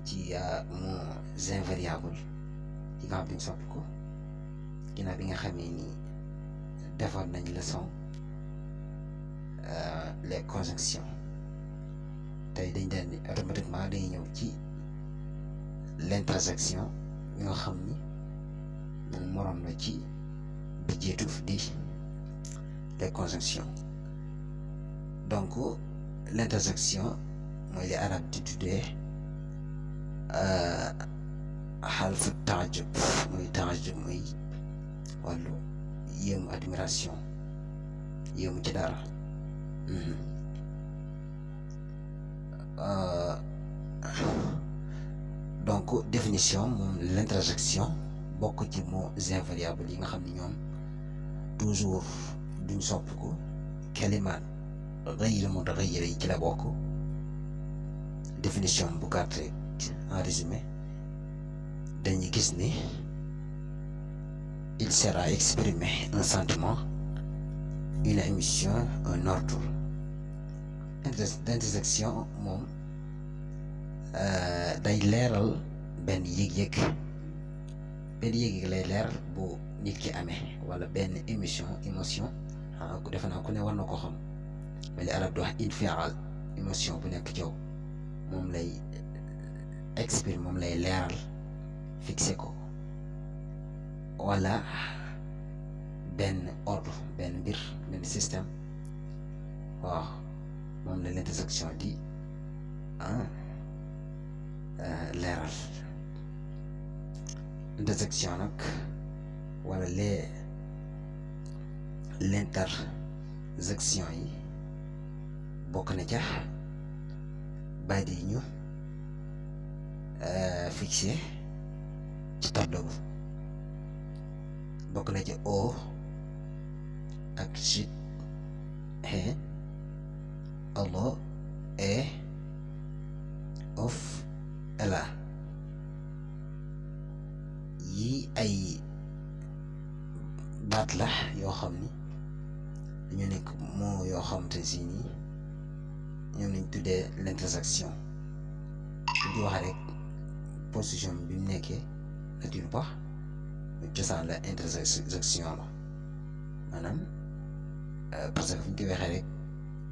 ci mots invariables yi nga xam duñ soppi ko ginnaaw bi nga xamee ni defoon nañ leçon les conjonctions tey dañ daan automatiquement dañuy ñëw ci l'intersection bi nga xam ni moom moroom la ci bi jiitu di les conjonctions. Donc l'intersection mooy li arab di tuddee xalfu taajub mooy wàllu yéemu admiration yéemu ci dara. Donc définition moom l'intersection bokk ci mots invariables yi nga xam ni ñoom toujours duñ soppiku kalimaan غير متغير yi ci la bokk. Définition bu gàtt en résumé dañuy gis ni il sert à exprimer un sentiment, une émotion, un ordre. L'intersection moom day leeral benn yëg-yëg lay leer bu nit ki amee wala benn émotion ku defe naa ku ne war na ko xam mais li arab di wax infial émotion bu nekk ci yow moom lay exprimer moom lay leeral fixé ko wala benn ordre benn mbir benn système waaw moom la l'intersection di leeral. Intersection nag wala l'intersection yi bokk na ca baat yi ñu fixé ci tableau bi bokk na ca o ak shit he allo e of ela yi ay baat la yoo xam ni dañu nekk moo yoo xam te si nii ñoom lañ tuddee l'intersection di wax rek position bi mu nekkee nature ba cosaan la intersection la maanaam parce que fu ñu ko waxee rek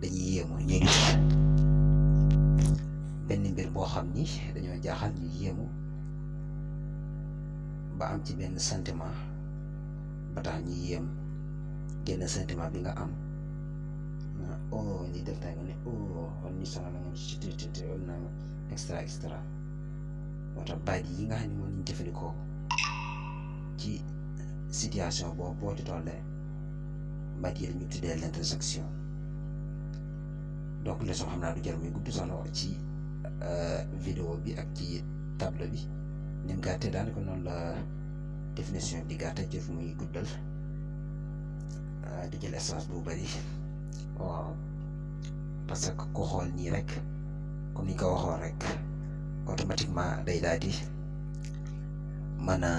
dañuy yéemu ñuy gis benn mbir boo xam ni dañoo jaaxal ñu yéemu ba am ci benn sentiment ba tax ñu yéem génn sentiment bi nga am oh lii def tay nga ne oh wan ni sonal nga ci te wala na extra moo tax baat yi nga xam ne moom lañ jëfandikoo ci situation boo ci tollee baat yi lañu tuddee l'intersection. Donc leçon xam naa du jar muy gudd solo ci vidéo bi ak ci table bi ni mu gàttee daanaka noonu la définition bi gàttee jëf muy guddal di jël espace bu bari waaw parce que ko xool nii rek comme ni ko waxoon rek automatiquement day daal di mën a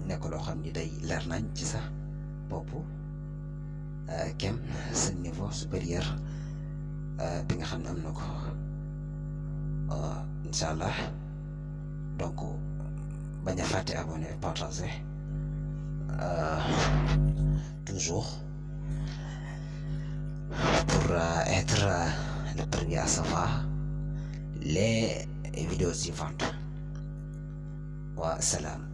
nekk loo xam ni day leer nañ ci sa bopp kem sa niveau supérieur bi nga xam ne am na ko incha allah donc bañ a fàtte abonné partager toujours pour être le premier à savoir les vidéos suivantes. Wa salam.